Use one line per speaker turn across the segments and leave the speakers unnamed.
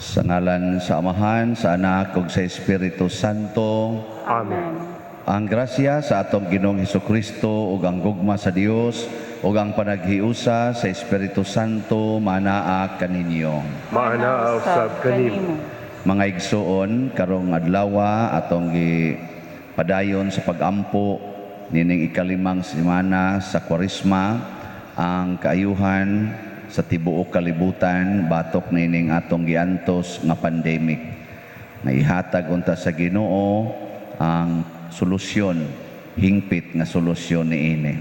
Sa ngalan sa Amahan, sa Anak ug sa Espiritu Santo.
Amen.
Ang grasya sa atong Ginoong Hesukristo ug ang gugma sa Dios ug ang panaghiusa sa Espiritu Santo manaa kaninyo.
Maanaa usab kanimo.
Mga igsuon, karong adlaw atong gipadayon sa pagampo nining ikalimang semana sa Kwaresma, ang kaayuhan sa tibuok kalibutan batok nining atong giantos nga pandemic. Nga ihatag unta sa Ginoo ang solusyon, hingpit nga solusyon niini.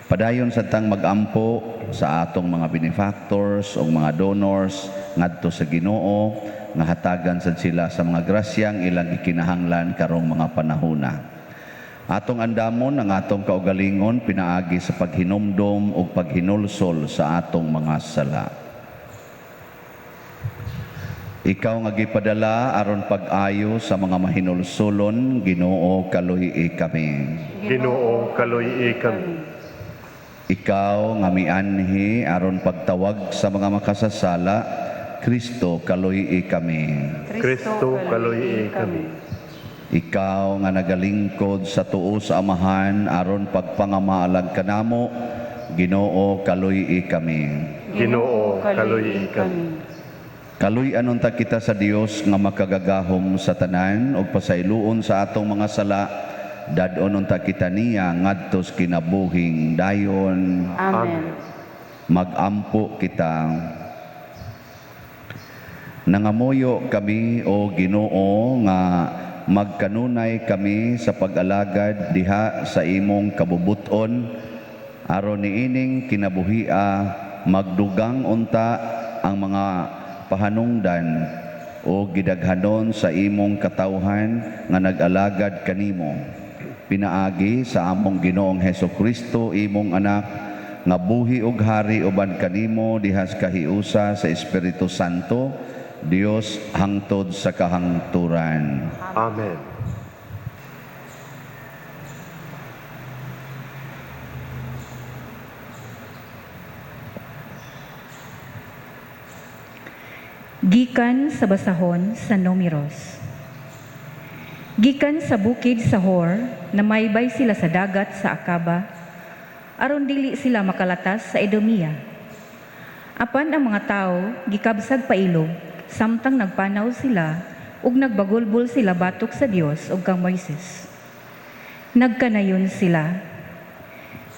Padayon sa tang magampo sa atong mga benefactors o mga donors ngadto sa Ginoo nga hatagan sad sila sa mga grasyang ilang gikinahanglan karong mga panahona. Atong andamon ang atong kaugalingon pinaagi sa paghinumdom ug paghinulsol sa atong mga sala. Ikaw nga gipadala aron pag-ayo sa mga mahinulsolon, Ginoo, kaluy-i kami.
Ginoo, kaluy-i kami.
Ikaw nga mianhi aron pagtawag sa mga makasasala, Kristo, kaluy-i kami.
Kristo, kaluy-i kami.
Ikaw nga nagalingkod sa tuo sa Amahan aron pagpangamaalag kanamo, Ginoo, kaluy-i kami.
Ginoo, kaluy-i kami.
Kaluy-an unta kita sa Dios nga makagagahom sa tanan ug pasayloon sa atong mga sala, dad-on unta kita niya ngadto sa kinabuhing dayon.
Amen.
Magampo kita. Nangamuyo kami, o Ginoo, nga magkanunay kami sa pag-alagad diha sa imong kabubuton aron niining kinabuhia magdugang unta ang mga pahanungdan o gidaghanon sa imong katawhan nga nag-alagad kanimo pinaagi sa among Ginoong Heso Kristo, imong anak, nga buhi ug hari uban kanimo diha sa kahiusa sa Espiritu Santo, Dios, hangtod sa kahangturan.
Amen.
Gikan sa basahon sa Numeros. Gikan sa bukid sa Hor, namaybay sila sa dagat sa Akaba, aron dili sila makalatas sa Edomia. Apan ang mga tao gikabsag pailog, samtang nagpanaw sila ug nagbagulbol sila batok sa Dios ug kang Moises. Nagkanayon sila,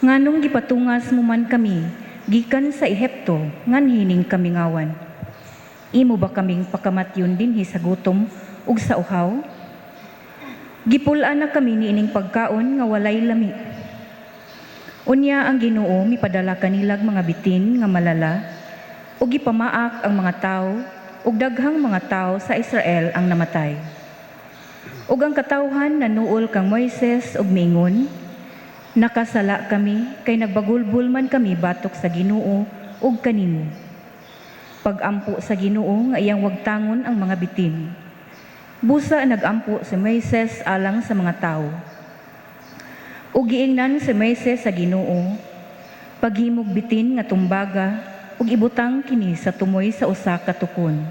"Nganong gipatungas mo man kami gikan sa Ehipto nganhining kamingawan? Imo ba kaming pakamatyon dinhi sa gutom ug sa uhaw? Gipul-an na kami niining pagkaon nga walay lami." Unya ang Ginoo mipadala kanilag mga bitin nga malala ug gipamaak ang mga tawo, ug daghang mga tawo sa Israel ang namatay. Ug ang katawhan nanuol kang Moises ug miingon, "Nakasala kami kay nagbagulbol man kami batok sa Ginoo ug kanimo." Pagampo sa Ginoo nga iyang wagtangon ang mga bitin. Busa nagampo si Moises alang sa mga tawo. Ug giingnan si Moises sa Ginoo, "Paghimog bitin nga tumbaga ug ibutang kini sa tumoy sa usa ka tukon.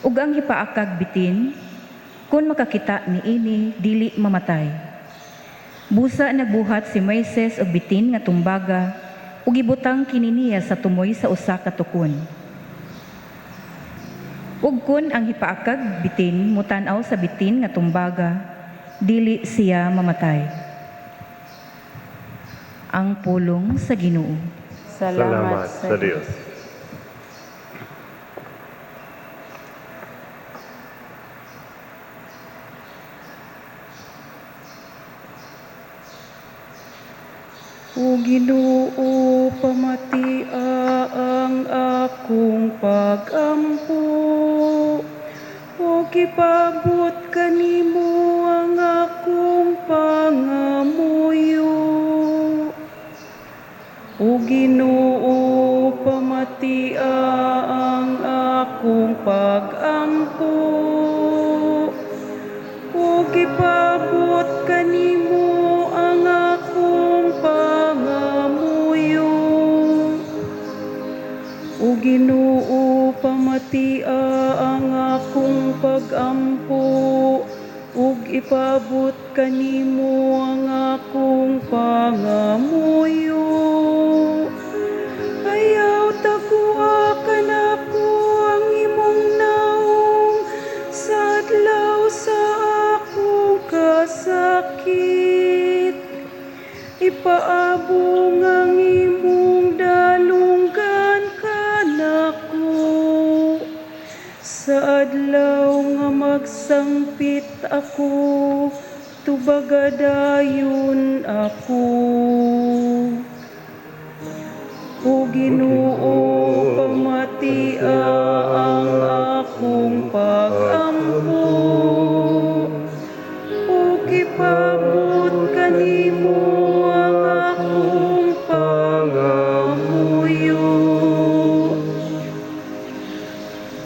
Ug ang hipaakag bitin, kun makakita niini, dili mamatay." Busa nagbuhat si Moises og bitin nga tumbaga ug ibutang kini niya sa tumoy sa usa ka tukon. Ug kun ang hipaakag bitin mutan-aw sa bitin nga tumbaga, dili siya mamatay. Ang pulong sa Ginoo.
Salamat sa Dios.
O Ginoo, pamatia ang akong pagampo. O gipabot kanimo ang akong pangamuyo. O Ginoo, pamatia ang akong pagampo. O gipabot kanimo ang akong pangamuyo. O Ginoo, pamatia Pamatia ang akong pagampo ug ipaabot kanimo ang akong pangamuyo. Ayaw tagua kanako ang imong naong sa adlaw sa akong kasakit. Ipaabong ang imong dalunggan kanako. Sa adlaw nga magsangpit ako, tubaga dayon ako. O Ginoo, pamatia ang akong pagampo. Ug ipaabot kanimo ang akong pangamuyo.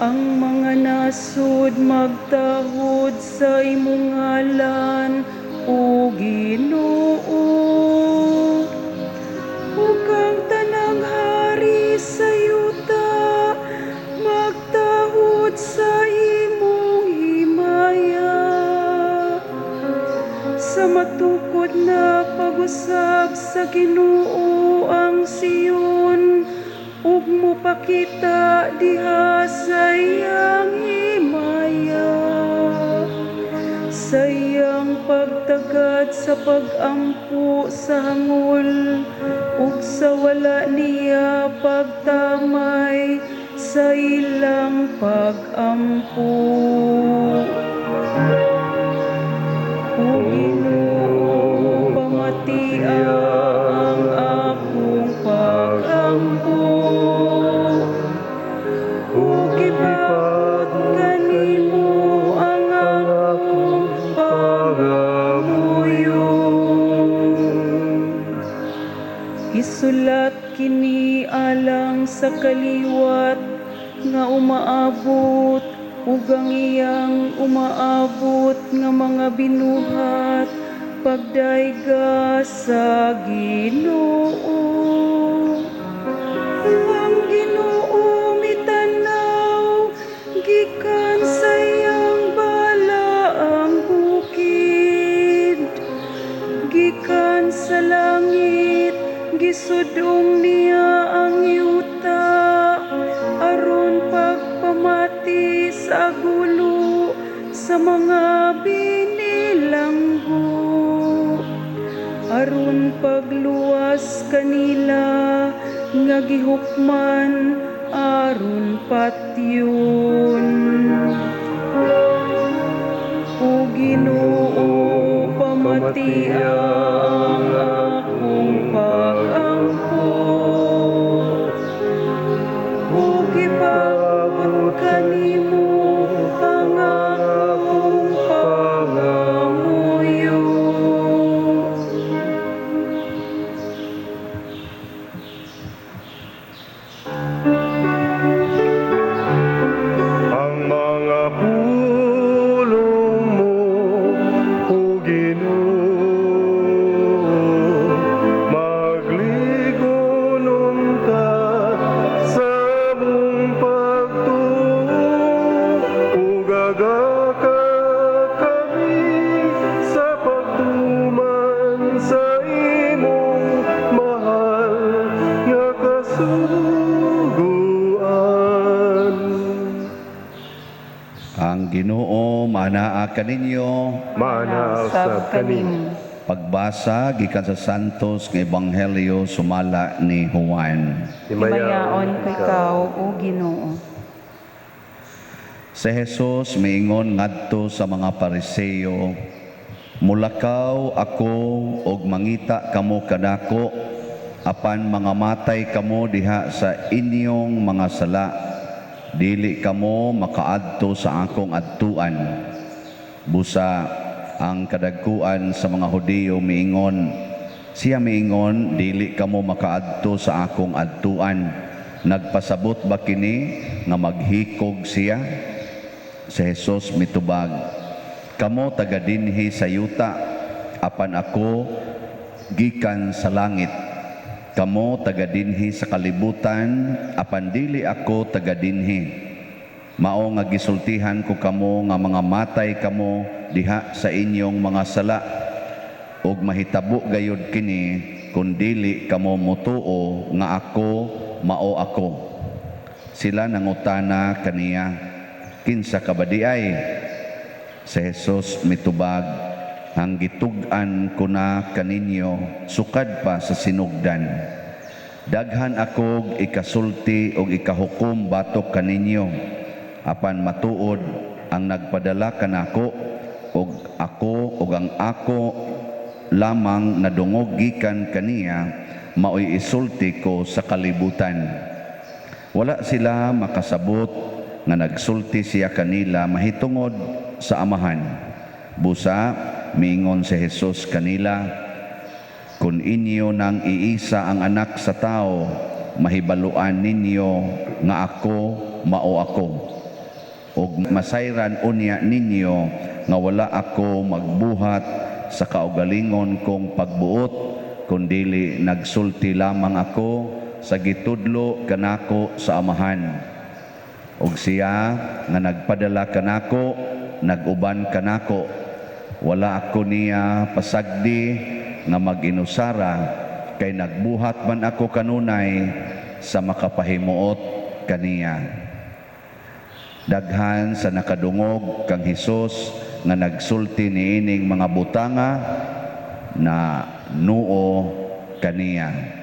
Ang mga nasod magtahod sa imong ngalan, O Ginoo. Ug ang tanang hari sa yuta magtahod sa imong himaya. Sa matukod na pag-usab sa Ginoo ang Sion, ug mopakita diha sa iyang himaya. Sa iyang pagtagad sa pag-ampo sa hangol ug sa wala niya pagtamay sa ilang pag-ampo. O Ginoo, pamatia ang akong pag-ampo. Ug ipaabot kanimo ang akong pangamuyo. Isulat kini alang sa kaliwat nga umaabot ug ang iyang umaabot nga mga binuhat pagdayga sa Ginoo. Ang Ginoo mitanaw gikan sa iyang balaang bukid. Gikan sa langit gisud-ong niya ang yuta aron pagpamati sa agulo sa mga binilanggo, aron pagluwas kanila nga gihukman aron patyon. O Ginoo, pamatia ang akong pag-ampo. Ug ipaabot kanimo ang akong pangamuyo.
Ang mga pulong mo, O Ginoo, magligon unta sa among pagtuo, ug agaka kami sa pagtuman sa imong mahal nga kasuguan.
Ang Ginoo manaa kaninyo.
Maana usab kanimo.
Pagbasa gikan sa Santos nga Ebanghelyo sumala ni Juan.
Himayaon ikaw, O Ginoo.
Si Jesus miingon ngadto sa mga Pariseo, "Mulakaw ako og mangita kamo kanako, apan mga matay kamo diha sa inyong mga sala. Dili kamo makaadto sa akong adtuan." Busa ang kadagkuan sa mga Hudiyo miingon, siya miingon, "Dili kamo makaadto sa akong adtuan." Nagpasabot ba kini nga maghikog siya? Si Jesus mitubag, "Kamo taga dinhi sa yuta, apan ako gikan sa langit. Kamo taga dinhi sa kalibutan, apan dili ako taga dinhi. Mao nga gisultihan ko kamo nga mga matay kamo diha sa inyong mga sala, ug mahitabo gayud kini kun dili kamo motuo nga ako mao ako. Sila nangutana kaniya, "Kinsa ka ba diay?" Si Jesus mitubag, "Ang gitug-an ko na kaninyo sukad pa sa sinugdan. Daghan akog ikasulti og ikahukom batok kaninyo, apan matuod ang nagpadala kanako, ug ako ug ang ako lamang nadungog gikan kaniya maoy isulti ko sa kalibutan." Wala sila makasabot nga nagsulti siya kanila mahitungod sa Amahan. Busa miingon si Jesus kanila, "Kung inyo nang iisa ang Anak sa Tao, mahibaluan ninyo nga ako mao ako. Og masayran unya ninyo nga wala ako magbuhat sa kaugalingon kong pagbuot, kundili nagsulti lamang ako sa gitudlo kanako sa Amahan. Og siya nga nagpadala kanako, nag-uban kanako. Wala ako niya pasagdi nga mag-inusara, kay nagbuhat man ako kanunay sa makapahimuot kaniya." Daghan sa nakadungog kang Hesus nga nagsulti niining mga butanga na nuo kaniya.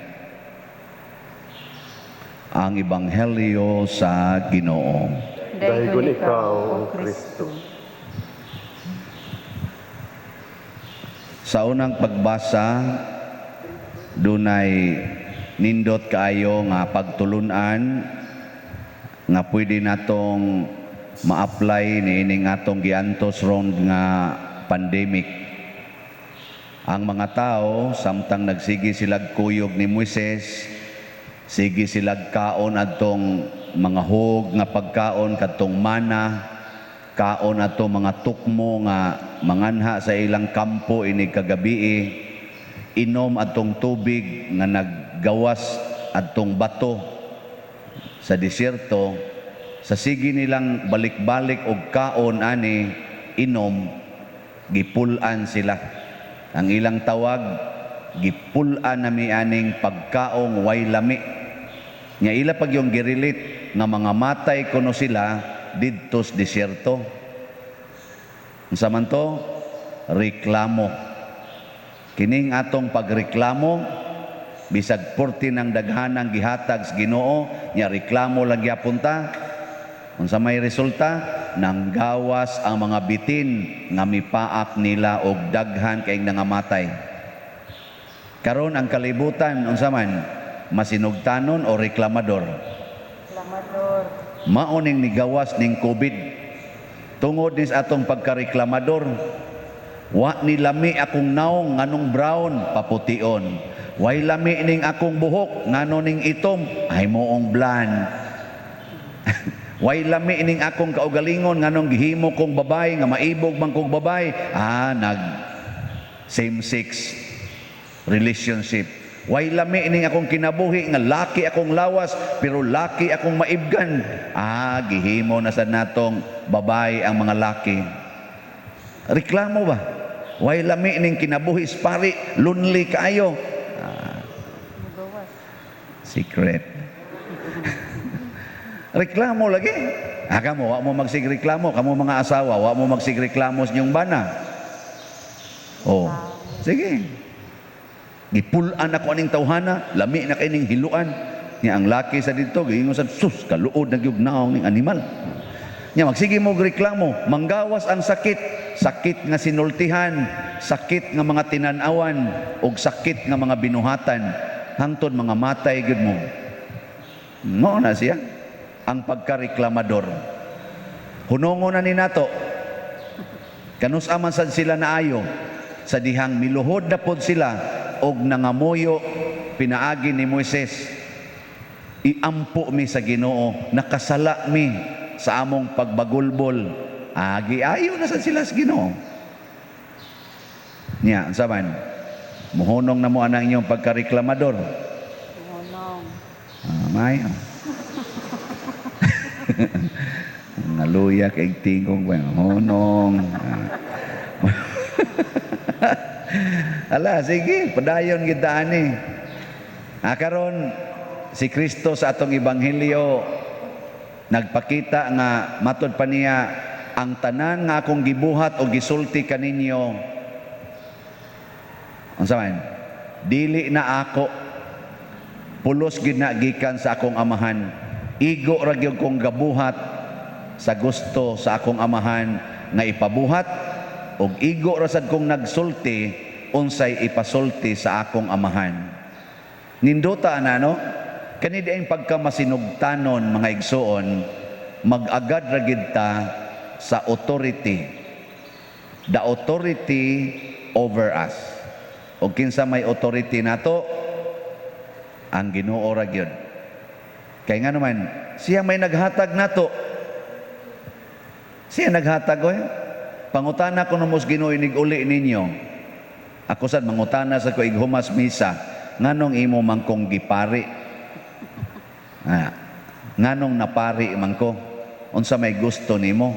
Ang Ebanghelyo sa Ginoo.
Daygon ikaw, O Kristo.
Sa unang pagbasa, dunay nindot kaayo nga pagtulunan nga pwede natong ma-apply niining atong giantos ron nga pandemic. Ang mga tao, samtang nagsige silag kuyog ni Moises, sige silag kaon adtong mga hog nga pagkaon kadtong mana, kaon adtong mga tukmo nga manganha sa ilang kampo inig kagabii, inom adtong tubig nga naggawas adtong bato sa disyerto. Sa sige nilang balik-balik og kaon ani, inom, gipul-an sila. Ang ilang tawag, "Gipul-an nami aning pagkaong way lami." Nya ila pag yung gi-relate nga mga matay kuno sila didto sa disyerto. Unsa man to? Reklamo. Kining atong pagreklamo, bisag purti ng daghanang gihatag sa Ginoo, nya reklamo lang gyapon ta. Unsa may resulta? Nanggawas ang mga bitin nga mipaak nila og daghan kay nangamatay. Karon ang kalibutan unsa man? Masinugtanon o reklamador?
Reklamador.
Mao ning nigawas ning COVID. Tungod ni sa atong pagkareklamador, wa ni lami akong naong, nganong brown, papution. Way lami ning akong buhok, ngano ning itom, ay moong blonde. Way lami ning akong kaugalingon, nganong gihimo kong babae, nga maibog man kong babae, nag same sex relationship. Way lami ning akong kinabuhi nga laki akong lawas pero laki akong maibgan. Gihimo na sa natong babae ang mga laki. Reklamo ba? Way lami ning kinabuhi pari, lonely kaayo. Secret. Reklamo lagi. Kamo, wa mo magsigreklamo. Kamo mga asawa, wa mo magsigreklamo sa inyong bana. Oh, sige. Gipul-an ako aning tawhana, lami na kay ning hiluan. Nya ang laki sa dito, giingon sa sus, kaluod na gyud naong ning animal. Nya magsige mo reklamo, manggawas ang sakit, sakit nga sinultihan, sakit nga mga tinan-awan, ug sakit nga mga binuhatan, hangtod mga matay gyud mo. Mao na siya ang pagkareklamador. Hunongo na ni nato. Kanus man sad sila naayo sa dihang miluhod na pod sila og nangamuyo pinaagi ni Moises, "Iampo mi sa Ginoo, nakasala mi sa among pagbagulbol." Agi ayo na sad sila sa Ginoo. Nya unsa man, muhunong na mo anang inyong pagkareklamador?
Muhunong.
Maayo. Naluya kay tingog ba? Honong. Ala, sige, padayon kita ani. Ah, karon si Kristo sa atong ebanghelyo nagpakita nga matod pa niya, "Ang tanan nga akong gibuhat o gisulti kaninyo," unsa man, "dili na ako, pulos gid na gikan sa akong Amahan. Igo ra gyud kong gabuhat sa gusto sa akong Amahan nga ipabuhat, ug igo ra sad kong nagsulti unsay ipasulti sa akong Amahan." Nindota na, no? Kani diay pagka masinugtanon, mga igsuon, mag-agad ra gid ta sa authority, the authority over us. O kinsa may authority nato? Ang Ginoo ra gyud. Kay nga naman, siya may naghatag nato. Siya naghatag, oy. Pangutana ko mo Ginoo inig uli ninyo. Ako sad mangutana sa ko ighumas misa, nganong imo man kong gipari? Ah, nganong napari man ko? Unsa may gusto nimo?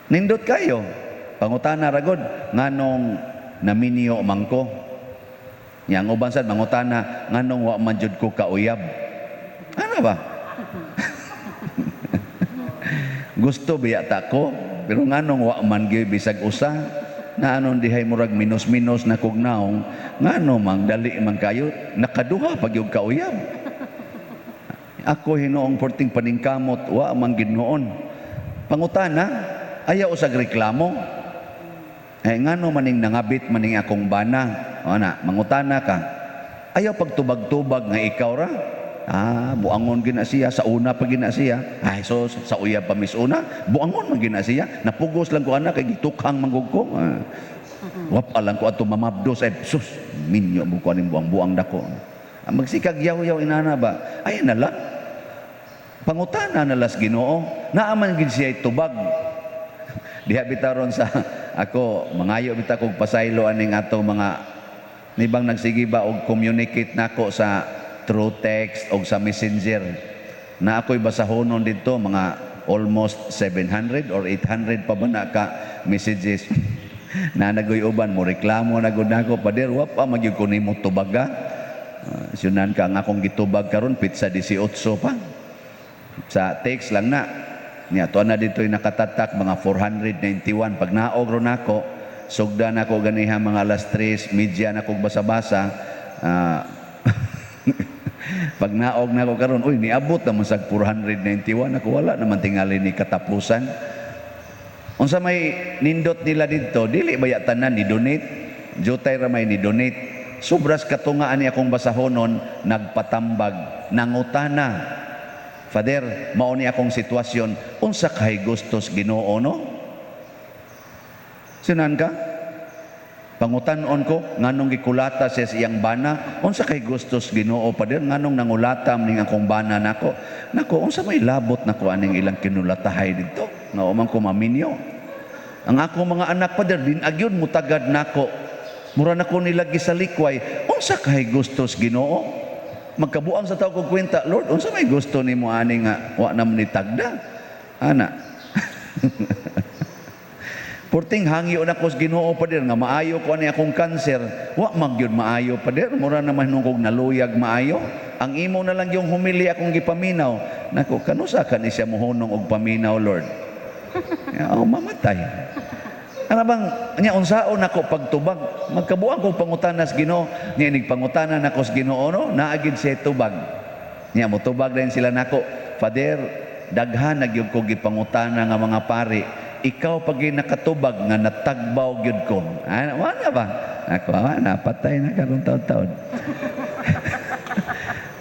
Nindot kayo. Pangutana ra gud, nganong naminyo man ko? Nya ang uban sad mangutana, nganong wa man jud ko kauyab? Ano ba? Gusto biya ta ko, pero nganong wa man gyud bisag usa? Na anon dihay murag minus-minus na kog naong, ngano mang dali man kayo, nakaduha pag yung kauyab. Ako hinuong porting paningkamot, wa man gid noon. Pangutana, ayaw usag reklamo. Eh, ngano maning nangabit maning akong bana? O na, mangutana ka. Ayaw pagtubag-tubag nga ikaw ra. Ah, buangon gina siya, sa una pa gina siya. Ay, so sa uyab pa mis una, buangon man gina siya. Napugos lang ko ana kay gitukhang manggug ko. Ah. Wap lang ko ato mamabdos ay sus, minyo mo ko aning buang-buang dako. Ah, magsikag yaw-yaw inana ba? Ay na lang. Pangutana na las Ginoo, naaman gid siya tubag. Diha bitaw ron sa ako mangayo bitaw kog pasaylo aning ato mga nibang nagsige ba og communicate nako sa through text og sa Messenger. Na ako'y basahonon dito mga almost 700 or 800 pa ba na ka messages. Na nagoy uban mo reklamo na gud nako, "Pader, wa pa magyud ko nimo tubaga." Syunan ka ang akong gitubag karon petsa 18 pa. Sa text lang na. Nya to na dito'y nakatatak mga 491 pag naog ron nako, sugda nako ganiha mga alas 3:30 na kog basa-basa. Ah, pag naog nako karon, uy, niabot naman sa 491 ako, wala naman tingali ni katapusan. Unsa may nindot nila didto, dili baya tanan ni donate, jutay ra may ni donate. Sobras katungaan ni akong basahonon, nagpatambag, nangutana, "Father, mao ni akong sitwasyon, unsa kay gustos Ginoo, no?" Sinan ka? Pangutanon ko, nganong gikulata siya sa iyang bana? Unsa kay gustos Ginoo, Pader? Nganong nangulata ning akong bana nako? Nako, unsa may labot nako aning ilang kinulatahay didto? Nga man ko maminyo. Ang akong mga anak, Pader, din agyon mutagad nako. Mura na ko nila gisalikway. Unsa kay gustos Ginoo? Magkabuang sa tao kog kwenta, "Lord, unsa may gusto nimo ani nga wa na ni tagda?" Ana. Purting hangyo na ko sa Ginoo, Pader, nga maayo ko ani akong kanser. Wa man gyud maayo, Pader, mura naman nung kog naluyag maayo. Ang imo na lang yung humili akong gipaminaw. Nako, kanusa ka ni siya mohunong og paminaw, Lord? Ya, oh, mamatay. Ano bang, nya unsaon nako pagtubag? Magkabuang kong pangutana sa Ginoo. Nya inig pangutana nako sa Ginoo, no, naagid siya tubag. Nya motubag din sila nako. "Father, daghan na gyud ko gipangutana nga mga pari. Ikaw pag nakatubag nga natagbaw gyud ko." Ano, wala ba? Ako, ah, napatay na karon taon-taon.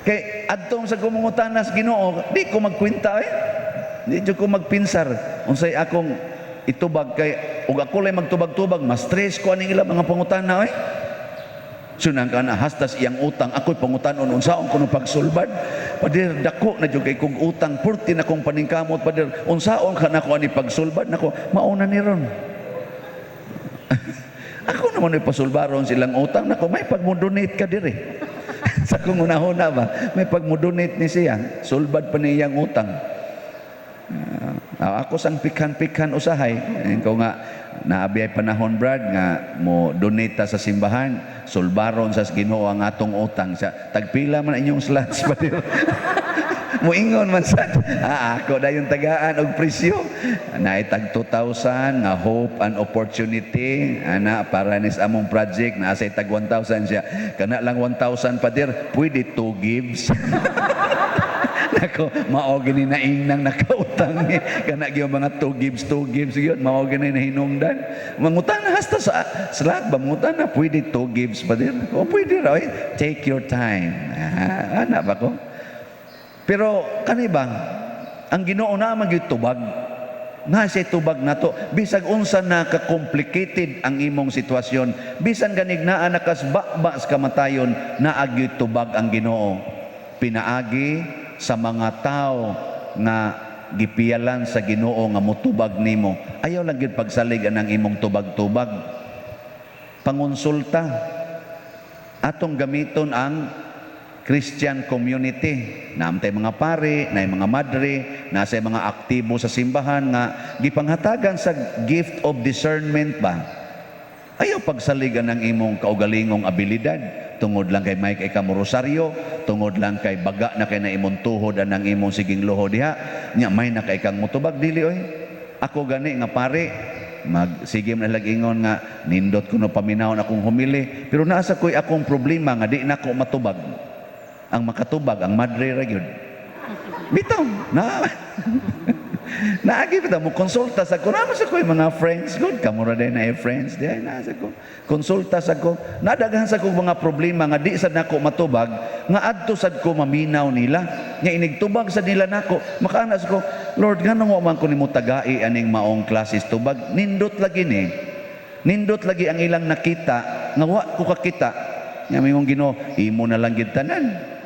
Kay adtong sa kumungutana sa Ginoo, di ko magkwenta eh. Di jud ko magpinsar unsay akong itubag kay ug ako lay magtubag-tubag, mas stress ko aning ila mga pangutana eh. Sunang ka na hastas iyang utang, ako'y pangutanon unsaon ko no pagsulbad. "Pader, dako na jud kay kog utang, purti na kong paningkamot, Pader, unsaon ka nako ani pagsulbad?" Nako, mauna ni ron. Ako naman ay pasulbaron silang utang nako, may pagmo-donate ka dire. Sa kung unahuna ba, may pagmo-donate ni siya, sulbad pa niyang utang. Ah, ako sang pikhan-pikhan usahay. Ko nga naabi ay panahon, Brad, nga mo donate ta sa simbahan, sulbaron sa Ginoo ang atong utang sa tagpila man inyong slots pa. Moingon man sad. Ah, ako dayon tagaan og presyo. Naay tag 2,000 nga hope and opportunity ana para nis among project, naa say tag 1,000 siya. Kana lang 1,000, pader, pwede two gives. Nako, mao gini na ingnang nakautang ni. Kana gyud mga two gives, two gives gyud, mao gini na hinungdan. Mangutana hasta sa slot ba, mangutana, pwede two gives pa din. O pwede raw, eh. Take your time. Ah, ana ba ko? Pero kani ba, ang Ginoo na man gyud tubag. Na siya tubag nato bisag unsa na ka-complicated ang imong sitwasyon, bisan ganig naa nakasbaba sa kamatayon, naa gyud tubag ang Ginoo pinaagi sa mga tao nga gipiyalan sa Ginoo nga motubag nimo. Ayaw lang gyud pagsalig anang imong tubag-tubag, pangonsulta. Atong gamiton ang Christian community. Naamtay mga pare, na mga madre, nasa mga aktibo sa simbahan nga gipanghatagan sa gift of discernment ba. Ayaw pagsaligan ng imong kaugalingong abilidad tungod lang kay may kay kamo rosaryo, tungod lang kay baga na kay na imong tuhod anang imong siging luho diha, nya may na kay kang mutubag. Dili oy. Ako gani nga pare, mag sige man lag ingon nga nindot kuno paminawon akong humili, pero naa sa ko'y akong problema nga di nako matubag. Ang makatubag ang madre ra gyud. Bitaw na naagi bitaw mo konsulta sa ko, naa sa ko mga friends good kamo ra din na friends di ay naa sa ko konsulta sa ko, nadaghan sa ko mga problema nga di sad nako matubag, nga adto sad ko maminaw nila nga inigtubag sa nila nako makaana sa ko, "Lord, nganong wa man ko nimo tagai aning maong klases tubag?" Nindot lagi ni, nindot lagi ang ilang nakita nga wa ko kakita. Nya mingong Ginoo, imo na lang gid tanan.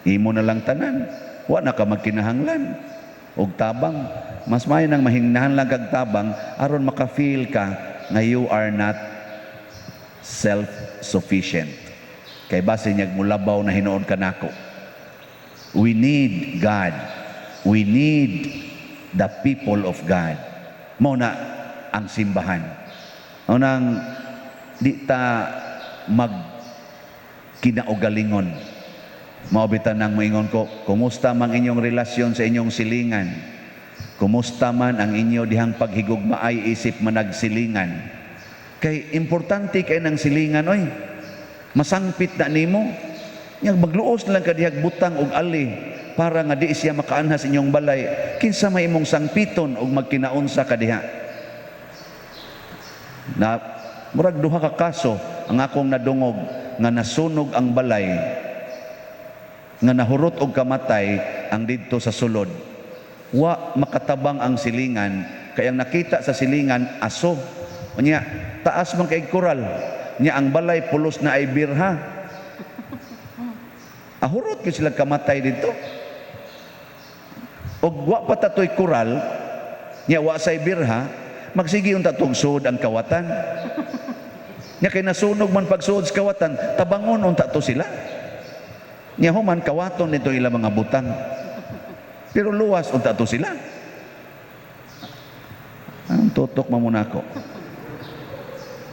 Imo na lang tanan. Wa na ka magkinahanglan og tabang. Mas maayo nang mahingnahan lang kag tabang aron maka-feel ka nga you are not self-sufficient. Kay base niyag mulabaw na hinuon ka nako. We need God. We need the people of God. Mao na ang simbahan. Mao nang di ta mag kinaugalingon. Mao bitaw nang moingon ko, kumusta man inyong relasyon sa inyong silingan? Kumusta man ang inyo dihang paghigugmaay isip managsilingan? Kay importante kay ng silingan oy. Masangpit na nimo. Yang magluos na lang ka dihag butang og ali para nga di siya makaanha sa inyong balay. Kinsa may imong sangpiton og magkinaunsa ka diha? Na murag duha ka kaso ang akong nadungog nga nasunog ang balay nga nahurot og kamatay ang didto sa sulod. Wa makatabang ang silingan kay ang nakita sa silingan, aso. Unya taas man kay koral. Nya ang balay pulos na ay birha. Ahurot gyud sila kamatay didto. Og wa pa tatoy koral, nya wa say birha, magsige unta tog sud ang kawatan. Nya kay nasunog man pagsuod sa kawatan, tabangon unta to sila. Nya human kawaton nito ilang mga butang. Pero luwas unta to sila. Anong tutok mo muna ako?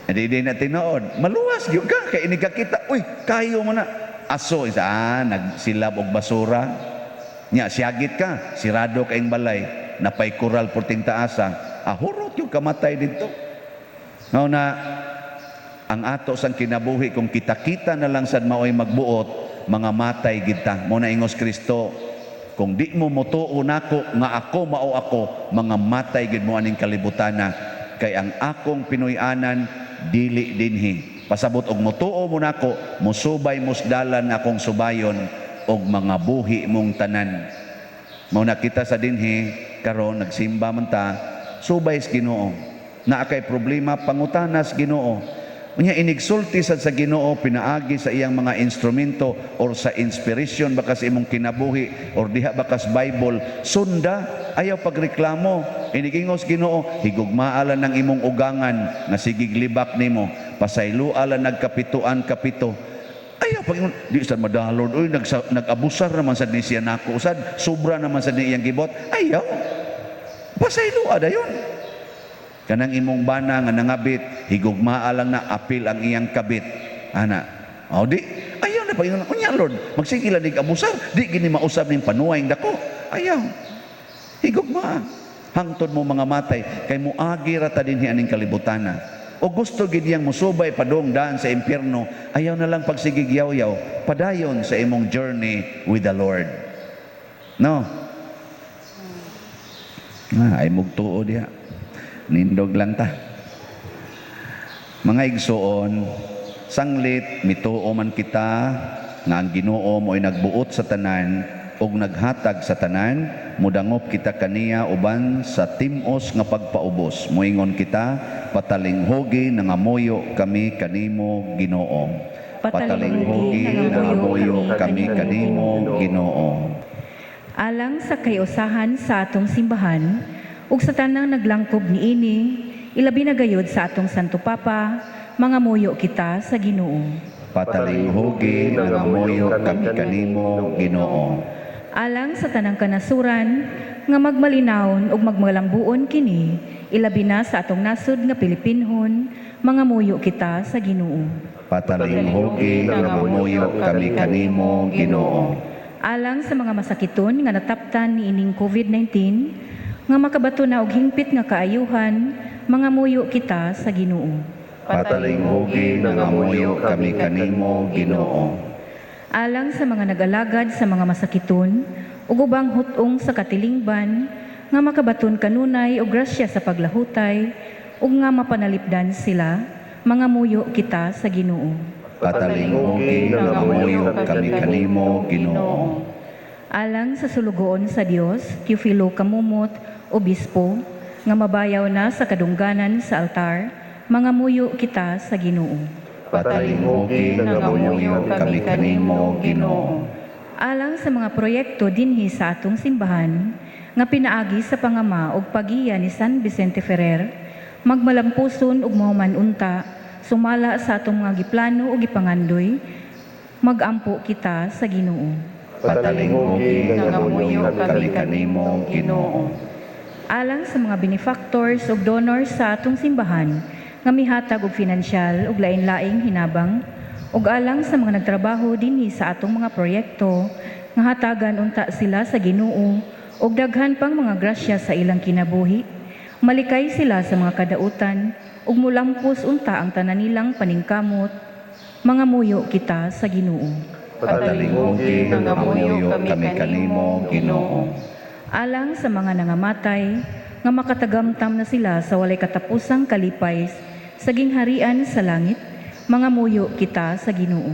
Hindi di na tinuod. Maluwas gyud ka kay ini kakita. Uy, kayo mo na. Aso isa nagsilab og basura. Nya siyagit ka, sirado kayong balay, napay kural purting taasa. Ahurot yung kamatay dito. Ngao na ang ato sang kinabuhi kung kita-kita na lang sad maoy magbuot, mga matay kita. Mo na ingos Kristo, kung di mo motuo nako nga ako mao ako, mga matay gid mo aning kalibutana, kay ang akong Pinoy-anan dili dinhi. Pasabot og motuo mo nako, mosubay mos dalan akong subayon og mga buhi mong tanan. Mao na kita sa dinhi karon nagsimba man ta, subay sa Ginoo. Naa kay problema, pangutana sa Ginoo. Unya inigsulti sad sa Ginoo pinaagi sa iyang mga instrumento or sa inspiration baka sa imong kinabuhi or diha baka sa Bible, sunda, ayaw pagreklamo. Inigingos Ginoo, higugmaa lang ng imong ugangan nga sigig libak nimo, pasayloa lang nagkapituan kapito. Ayaw pag di sad madalon, uy, nag-abusar naman sad ni siya nako sad, sobra naman sad ni iyang gibot. Ayaw. Pasayloa dayon. Kanang imong bana nga nangabit, higugmaa lang na, apil ang iyang kabit. Ana, o di, ayaw na pa. Unya Lord, magsige lang nig abusar, di gini mausab ning panuway dako. Ayaw. Higugmaa. Hangtod mo mangamatay, kay muagi ra ta dinhi aning kalibutana. O gusto gid niyang musubay padong daan sa impyerno, ayaw na lang pagsigig yaw-yaw, padayon sa imong journey with the Lord. No? Ah, ay mugtuo diha. Nindog lang ta. Mga igsuon, sanglit mituo man kita nga ang Ginoo mo'y nagbuot sa tanan ug naghatag sa tanan, mudangop kita kaniya uban sa tim-os nga pagpaubos. Moingon kita, patalinghugi, nangamuyo kami kanimo, Ginoo. Patalinghugi, nangamuyo kami kanimo, Ginoo.
Alang sa kayusahan sa atong simbahan ug sa tanang naglangkob niini, ilabi na gayud sa atong Santo Papa, mangamuyo kita sa Ginoo.
Patalinghugi, nangamuyo kami kanimo, Ginoo.
Alang sa tanang kanasuran nga magmalinawon ug magmalambuon kini, ilabi na sa atong nasod nga Pilipinhon, mangamuyo kita sa Ginoo.
Patalinghugi, nangamuyo kami kanimo, Ginoo.
Alang sa mga masakiton nga nataptan niining COVID-19 nga makabato na og hingpit nga kaayuhan, mangamuyo kita sa Ginoo.
Patalinghugi, nangamuyo kami kanimo, Ginoo.
Alang sa mga nag-alagad sa mga masakiton ug ubang hut-ong sa katilingban nga makabaton kanunay og grasya sa paglahutay ug nga mapanalipdan sila, mangamuyo kita sa Ginoo.
Patalinghugi, nangamuyo kami kanimo, Ginoo.
Alang sa sulugoon sa Dios, Teofilo Camomot, Obispo, nga mabayaw na sa kadungganan sa altar, mangamuyo kita sa Ginoo.
Patalinghugi, nangamuyo kami kanimo, Ginoo.
Alang sa mga proyekto dinhi sa atong simbahan nga pinaagi sa pangama ug pagiya ni San Vicente Ferrer, magmalampuson ug mahuman unta sumala sa atong mga giplano ug gipangandoy, magampo kita sa Ginoo.
Patalinghugi, nangamuyo kami kanimo, Ginoo.
Alang sa mga benefactors ug donors sa atong simbahan nga mihatag og finansyal ug lain-laing hinabang, ug alang sa mga nagtrabaho dinhi sa atong mga proyekto nga hatagan unta sila sa Ginoo ug daghan pang mga grasya sa ilang kinabuhi, malikay sila sa mga kadautan ug mulampos unta ang tanan nilang paningkamot, mangamuyo kita sa Ginoo.
Patalinghugi, nangamuyo kami kanimo, Ginoo.
Alang sa mga nangamatay nga makatagamtam na sila sa walay katapusang kalipay sa gingharian sa langit, mangamuyo kita sa Ginoo.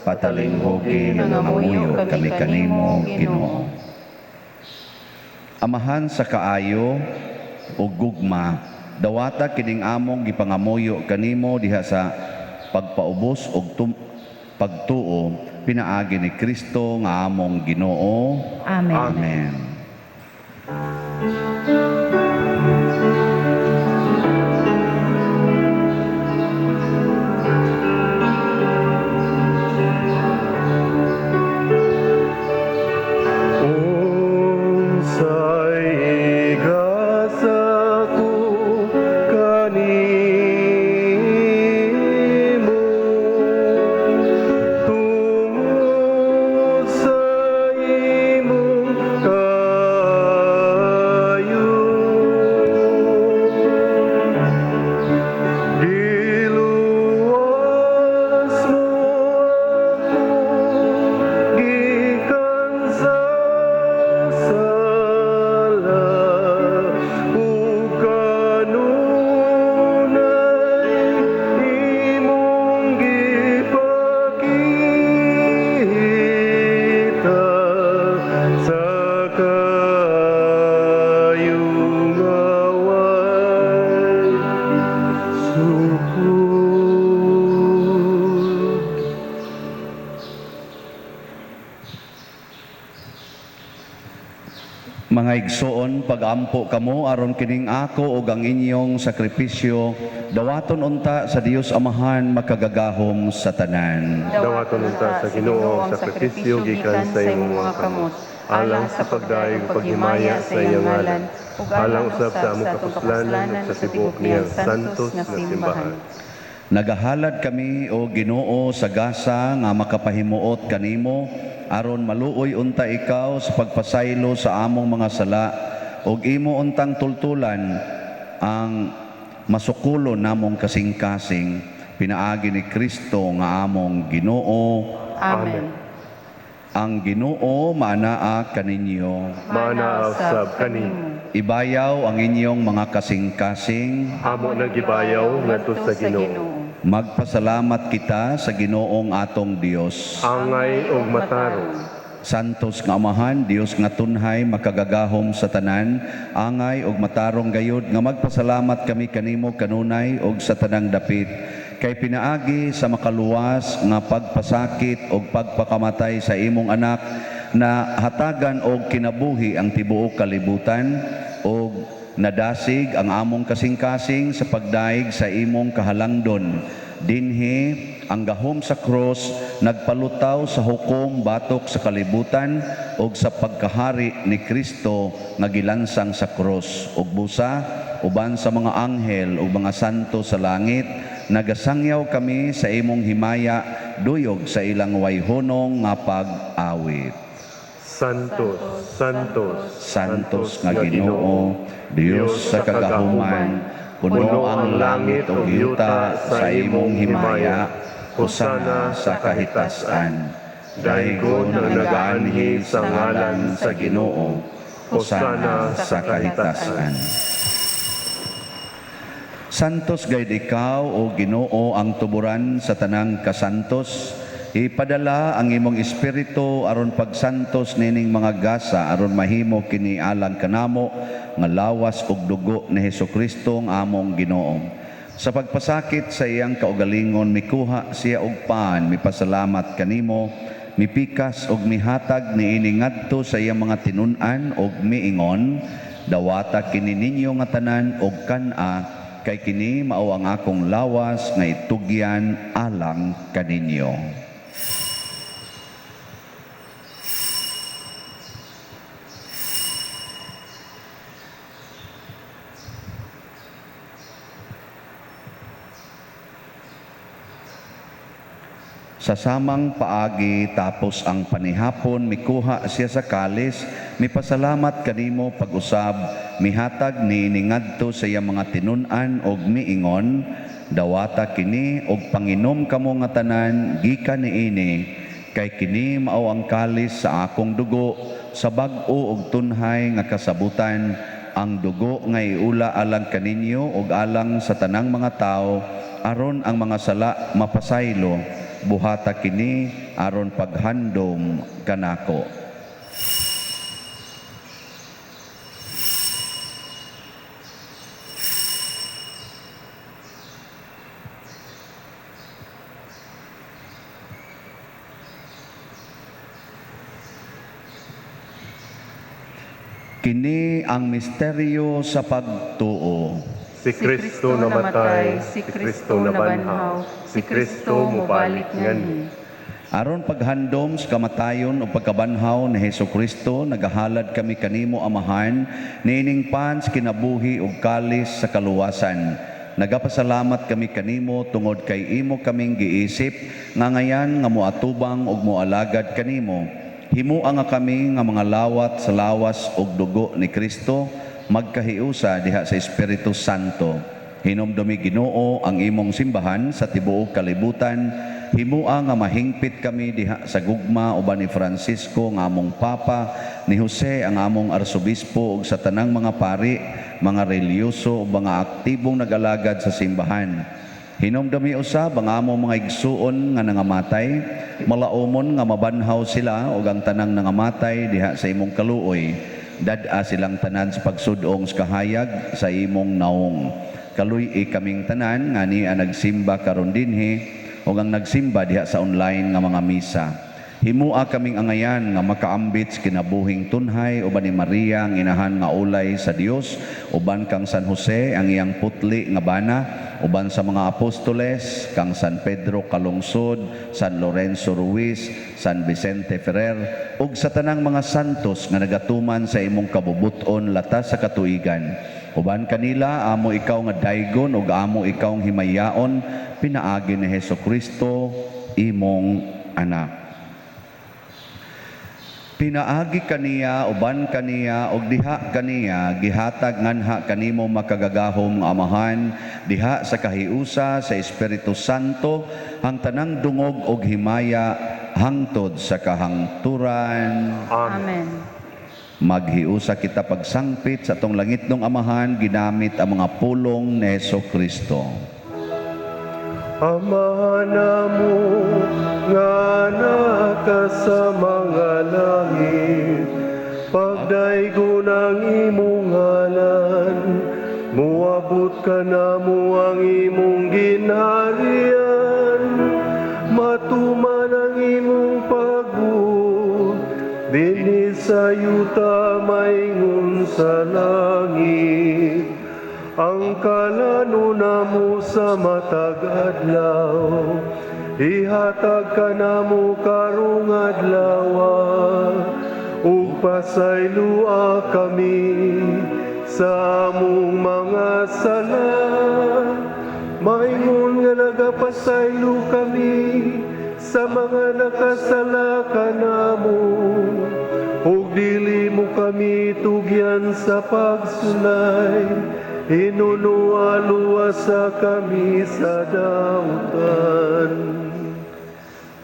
Patalinghugi, nangamuyo kami kanimo, Ginoo. Amahan sa kaayo ug gugma, dawata kining among gipangamuyo kanimo diha sa pagpaubos og pagtuo pinaagi ni Kristo nga among Ginoo.
Amen.
Amen.
Unsay igasa ko kanimo tungod sa imong kaayo? Giluwas mo ako gikan sa sala ug kanunay imong gipakita sa kaayo nga way sukod.
Mga igsoon, pag-ampo kamo aron kining ako ug ang inyong sakripisyo dawaton unta sa Dios Amahan makagagahom sa tanan.
Dawaton unta sa Ginoo ang sakripisyo gikan sa imong mga kamot. Alang sa pagdayeg ug paghimaya sa iyang ngalan,
ug
alang usab sa among kapuslanan ug sa tibuok niyang santos nga simbahan.
Nagahalad kami o Ginoo sa gasa nga makapahimuot kanimo aron maluoy unta ikaw sa pagpasaylo sa among mga sala ug imo untang tultulan ang masukulo namong kasing-kasing pinaagi ni Kristo nga among Ginoo.
Amen.
Ang Ginoo maanaa kaninyo.
Maanaa usab kanimo.
Ibayaw ang inyong mga kasing-kasing.
Amo nang gibayaw ngadto sa Ginoo.
Magpasalamat kita sa Ginoong atong Dios.
Angay ug matarong.
Santos nga Amahan, Dios nga tunhay, makagagahom sa tanan, angay ug matarong gayud nga magpasalamat kami kanimo kanunay ug sa tanang dapit. Kay pinaagi sa makaluwas nga pagpasakit ug pagpakamatay sa imong anak na hatagan og kinabuhi ang tibuok kalibutan ug nadasig ang among kasing-kasing sa pagdaig sa imong kahalangdon. Dinhi ang gahom sa krus nagpalutaw sa hukom batok sa kalibutan ug sa pagkahari ni Kristo nga gilansang sa krus. Ug busa uban sa mga anghel ug mga santo sa langit, nagasangyaw kami sa imong himaya duyog sa ilang wayhunong nga pag-awit.
Santos, Santos,
Santos nga Ginoo, Dios sa kagahuman, puno ang langit ug yuta sa imong himaya, hosana sa kahitasan. Daygon ang nagaanhi sa ngalan sa Ginoo, hosana sa kahitasan. Santos gayud ikaw o Ginoo ang tuburan sa tanang kasantos. Ipadala ang imong espiritu aron pagsantos nining mga gasa aron mahimo kini alang kanamo nga lawas ug dugo ni Hesukristo ang among Ginoo. Sa pagpasakit sa iyang kaugalingon mikuha siya og pan, mipasalamat kanimo, mipikas og mihatag niini ngadto sa iyang mga tinun-an og miingon, dawata kini ninyo nga tanan og kan-a, kay kini mao ang akong lawas nga itugyan alang kaninyo. Sa samang paagi tapos ang panihapon, mikuha siya sa kalis, mipasalamat kanimo pag-usab, mihatag ni ningadto sa iyang mga tinun-an og miingon, dawata kini og panginom kamo nga tanan gikan niini, kay kini mao ang kalis sa akong dugo, sa bag-o og tunhay nga kasabutan, ang dugo nga iula alang kaninyo og alang sa tanang mga tawo, aron ang mga sala mapasaylo. Buhata kini aron paghandom kanako. Kini ang misteryo sa pagtuo.
Si Kristo namatay, si Kristo nabanhaw, si Kristo mobalik nganhi.
Aron paghandom sa kamatayon o pagkabanhaw ni Hesukristo, nagahalad kami kanimo Amahan, niining pan sa kinabuhi ug kalis sa kaluwasan. Nagapasalamat kami kanimo tungod kay imo kaming giisip nga ngayan nga moatubang ug moalagad kanimo. Himua nga kami nga mga lawat sa lawas ug dugo ni Kristo, magkahiusa diha sa Espiritu Santo. Hinumdumi Ginoo ang imong simbahan sa tibuok kalibutan. Himua nga mahingpit kami diha sa gugma uban ni Francisco nga among Papa, ni Jose ang among Arsobispo ug sa tanang mga pari, mga relihiyoso ug mga aktibong nag-alagad sa simbahan. Hinumdumi usab ang among mga igsuon nga nangamatay, malaumon nga mabanhaw sila ug ang tanang nangamatay diha sa imong kaluoy. Dad-a silang tanan sa pagsudong sa kahayag sa imong naong. Kaluy-i kaming tanan nga niya nagsimba karon dinhi ug ang nagsimba diha sa online nga mga misa. Himua kaming angayan nga makaambit sa kinabuhing tunhay uban ni Maria ang inahan nga ulay sa Dios, uban kang San Jose ang iyang putli nga bana, uban sa mga apostoles kang San Pedro Calungsod, San Lorenzo Ruiz, San Vicente Ferrer ug sa tanang mga santos nga nagatuman sa imong kabubut-on latas sa katuigan. Uban kanila amo ikaw nga daygon ug amo ikaw ang himayaon pinaagi ni Hesus Kristo imong anak. Pinaagi kaniya, uban kaniya, ug diha kaniya, gihatag nganha kanimo makagagahom nga Amahan, diha sa kahiusa sa Espiritu Santo, ang tanang dungog ug himaya hangtod sa kahangturan.
Amen.
Amen.
Maghiusa kita pagsangpit sa atong langitnong Amahan, ginamit ang mga pulong ni Hesus Kristo.
Ama namo nga naka sa mga langit, pagdaygon ang imong ngalan, muabot kanamo ang imong ginharian, matuman ang imong pagbuot, dinhi sa yuta maingon sa langit. Ang kalano namo sa matag adlaw, ihatag kanamo karong adlaw, ug pasaylua kami sa among mga sala, maingon nga nagapasaylo kami sa mga nakasala kanamo, ug dili mo kami tugyan sa pagsulay, hinunoa luwasa kami sa dautan.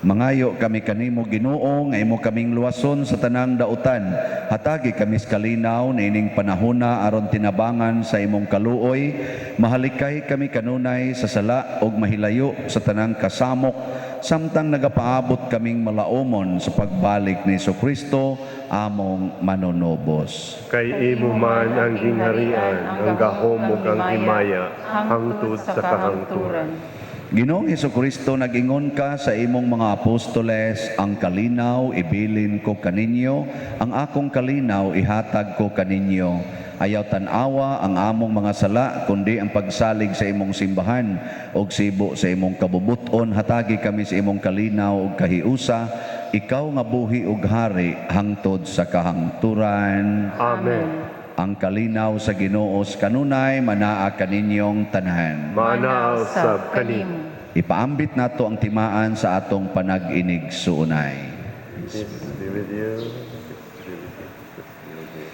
Mangayo kami kanimo Ginoo nga imo kaming luwason sa tanang dautan. Hatagi kami sa kalinaw niining panahona aron tinabangan sa imong kaluoy. Mahalikay kami kanunay sa sala ug mahilayo sa tanang kasamok samtang nagapaabot kaming malaumon sa pagbalik ni Kristo among manunubos.
Kay imo man ang gingharian, ang gahom ug ang himaya, hangtod sa kahangturan.
Ginoong Hesukristo, nag-ingon ka sa imong mga apostoles, ang kalinaw ibilin ko kaninyo, ang akong kalinaw ihatag ko kaninyo. Ayaw tan-awa ang among mga sala, kundi ang pagsalig sa imong simbahan og sibo sa imong kabubuton. Hatagi kami sa imong kalinaw ug kahiusa, ikaw nga buhi ug hari hangtod sa kahangturan.
Amen.
Ang kalinaw sa Ginoo sa kanunay manaa kaninyong tanan.
Manaa usab kanimo.
Ipaambit nato ang timaan sa atong panag-inig suunay.
Peace be with you. Peace be with you. Peace be with you.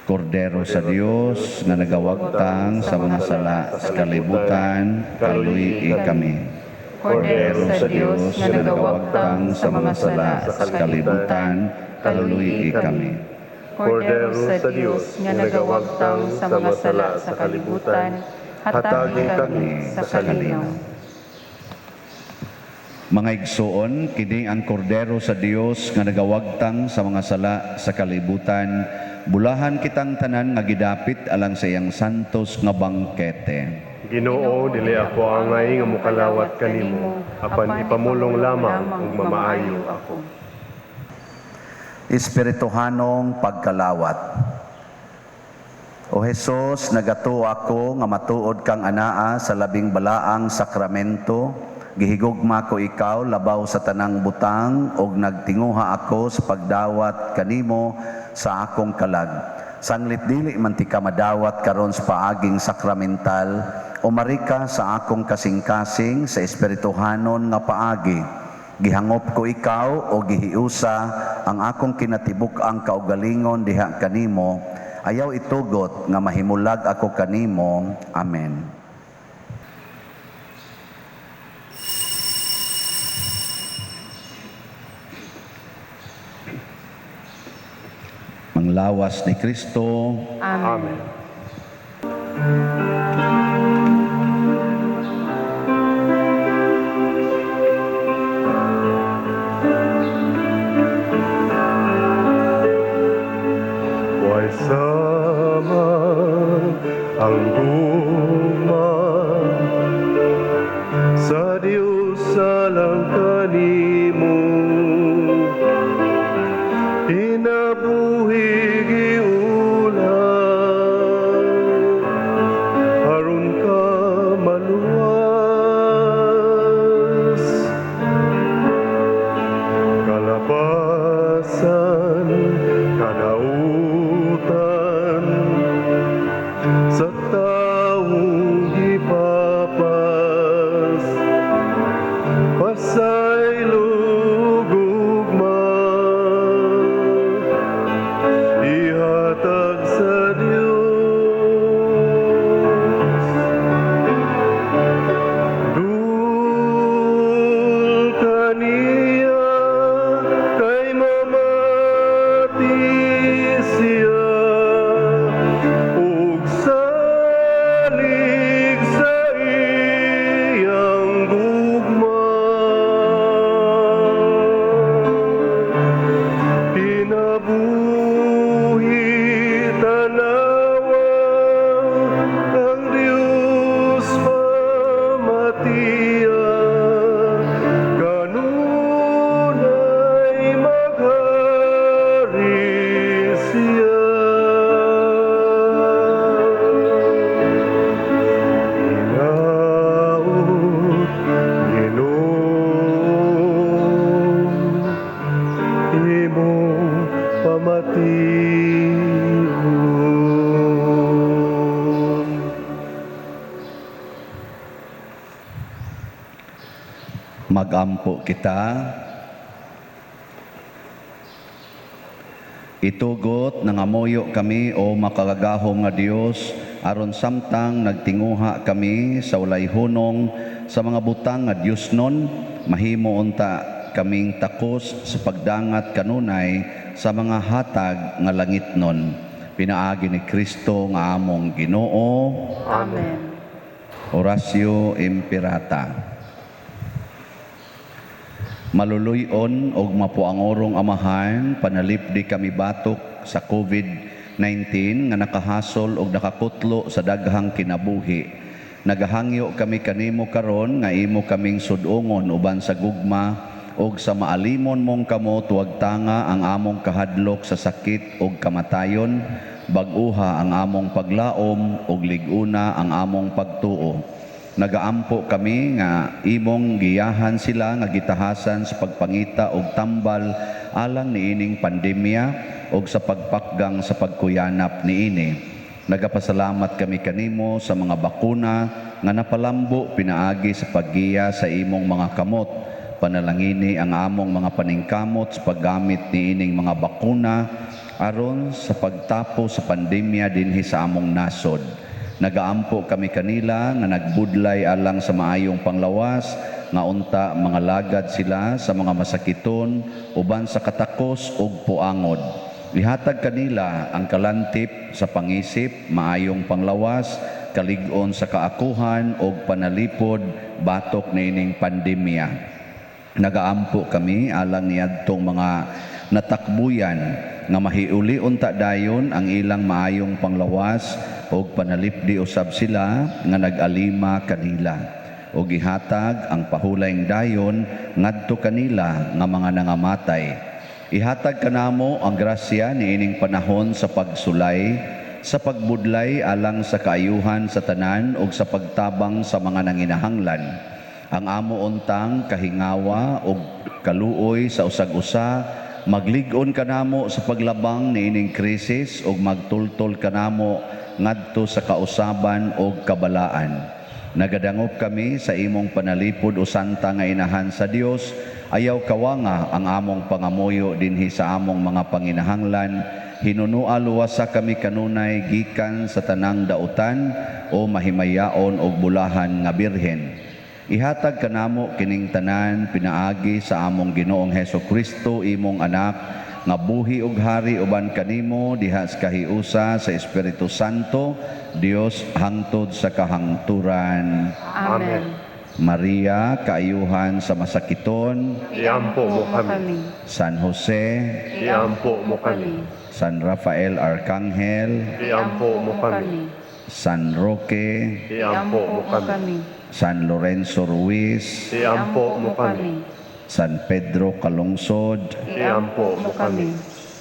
Kordero sa Dios nga nagawagtang sa mga sala sa kalibutan, kaluy kami.
Kordero sa Dios nga nagawagtang sa mga sala sa
kalibutan, kaluy kami.
Kordero sa Dios nga nagawagtang sa mga sala sa kalibutan, hatagi kami sa kalinaw.
Mga igsoon, kini ang kordero sa Dios nga nagawagtang sa mga sala sa kalibutan. Bulahan kitang tanan nga gidapit alang sa iyang santos nga bangkete.
Ginoo, dili ako angay nga mokalawat kanimo, apan ipamulong lamang ug mamaayo ako.
Espirituhanong pagkalawat. O Hesus, nagatuo ako nga matuod kang anaa sa labing balaang sakramento. Gihigugma ko ikaw labaw sa tanang butang ug nagtinguha ako sa pagdawat kanimo sa akong kalag. Sanglit dili man ti ka madawat karon sa paaging sakramental, umari ka sa akong kasing-kasing sa espirituhanon nga paagi. Gihangop ko ikaw o gihiusa ang akong kinatibuk-ang kaugalingon diha kanimo. Ayaw itugot nga mahimulag ako kanimo. Amen. Manglawas ni Kristo.
Amen.
Amen. Way sama ang gugma sa Dios alang kanimo.
Magampo kita. Itugot nangamuyo kami, o makagagahom nga Dios, aron samtang nagtinguha kami sa walay hunong sa mga butang nga Diosnon, mahimo unta kaming takos sa pagdangat kanunay sa mga hatag nga langitnon. Pinaagi ni Kristo nga among Ginoo.
Amen.
Oratio Imperata. Maluluy-on og mapuangorong Amahan, panalipdi kami batok sa COVID-19 nga nakahasol og nakakutlo sa daghang kinabuhi. Nagahangyo kami kanimo karon nga imo kaming sud-ungon uban sa gugma og sa maalimon mong kamot, wagtanga ang among kahadlok sa sakit og kamatayon, bag-uha ang among paglaom og lig-una ang among pagtuo. Nagaampo kami nga imong giyahan sila nga gitahasan sa pagpangita og tambal alang niining pandemya og sa pagpakgang sa pagkuyanap niini. Nagapasalamat kami kanimo sa mga bakuna nga napalambo pinaagi sa paggiya sa imong mga kamot. Panalangini ang among mga paningkamot sa paggamit niining mga bakuna aron sa pagtapos sa pandemya dinhi sa among nasod. Nagaampo kami kanila nga nagbudlay alang sa maayong panglawas, nga unta mga lagad sila sa mga masakiton uban sa katakos ug puangod. Ihatag kanila ang kalantip sa pangisip, maayong panglawas, kalig-on sa kaakuhan ug panalipod batok niining pandemya. Nagaampo kami alang niadtong mga natakbuyan nga mahiuli unta dayon ang ilang maayong panglawas ug panalipdi usab sila nga nag-alima kanila, ug ihatag ang pahulayng dayon ngadto kanila nga mga nangamatay. Ihatag kanamo ang grasya niining panahon sa pagsulay, sa pagbudlay alang sa kaayuhan sa tanan ug sa pagtabang sa mga nanginahanglan. Ang amo untang kahingawa ug kaluoy sa usag-usa, maglig-on kanamo sa paglabang niining krisis ug magtultol kanamo ngadto sa kausaban ug kabalaan. Nagadangop kami sa imong panalipod, o Santa nga Inahan sa Dios. Ayaw kawanga ang among pangamuyo dinhi sa among mga panginahanglan. Hinunua luwasa kami kanunay gikan sa tanang dautan, o mahimayaon og bulahan nga Birhen. Ihatag kanamo kining tanan pinaagi sa among Ginoong Heso Kristo, imong anak, nga buhi ug hari uban kanimo diha sa kahiusa sa Espiritu Santo, Dios hangtod sa kahangturan.
Amen.
Maria, kaayuhan sa masakiton,
Iampo mo kami.
San Jose,
Iampo mo kami.
San Rafael Arcangel,
Iampo mo kami.
San Roque,
Iampo mo kami.
San Lorenzo Ruiz,
Iampo mo kami.
San Pedro Calungsod,
Iampo mo kami.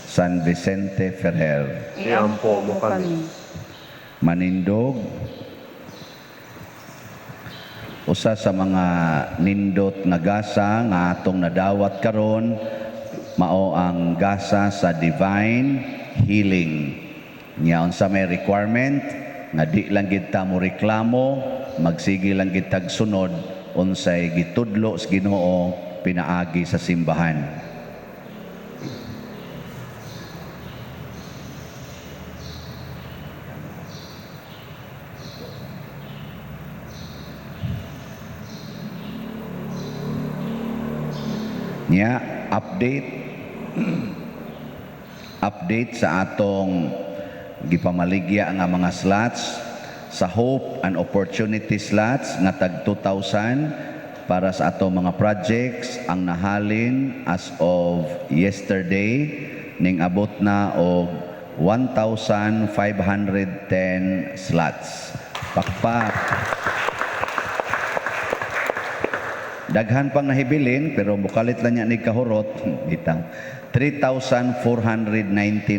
San Vicente Ferrer.
Iampo mo kami.
Manindog, usa sa mga nindot nga gasa nga atong nadawat karon mao ang gasa sa divine healing. Nya unsa may requirement nga di lang gid ta mo reklamo, magsige lang gid tag sunod unsay gitudlo sa Ginoo pinaagi sa simbahan. Nya update sa atong gipamaligya nga mga slots sa Hope and Opportunity slots nga tag 2,000 para sa atong mga projects. Ang nahalin as of yesterday ning abot na og 1,510 slots. Pakpak. Daghan pang nahibilin pero mukalit lang niya ni kahurot bitang 3,490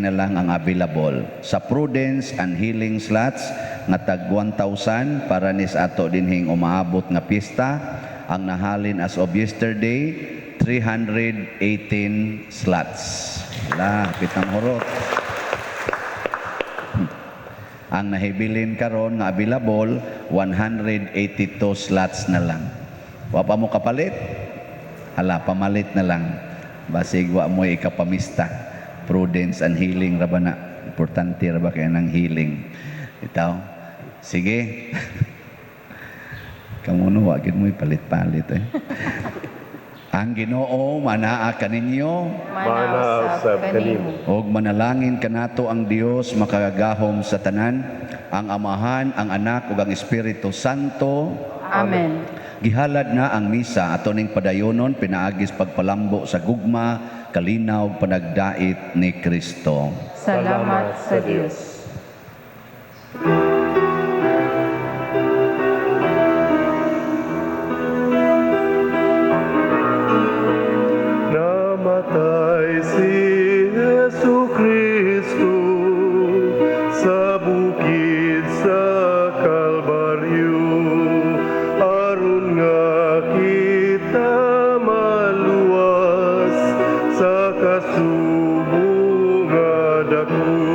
na lang ang available sa Prudence and Healing slots nga tag 1,000 para nis ato dinhing umaabot nga pista. Ang nahalin as of yesterday 318 slots. La pitang hurot. Ang nahibilin karon nga available 182 slots na lang. Wa pa mo kapalit? Hala, pamalit na lang. Basig wa mo'y ikapamista. Prudence and healing ra ba na? Importante ra ba kaya ng healing? Itaw. Sige. Kamuno, wa gid mo'y palit-palit eh. Ang Ginoo manaa kaninyo.
Mana usab kanimo.
Og manalangin kanato ang Dios makagagahom sa tanan, ang Amahan, ang Anak ug ang Espiritu Santo.
Amen.
Gihalad na ang misa ato ning padayonon pinaagis pagpalambo sa gugma, kalinaw ug panagdait ni Kristo.
Salamat sa Dios.
Namatay si Jesu Kristo sa bukid sa Kalbaryo aron nga kita maluwas sa kasubo nga dako.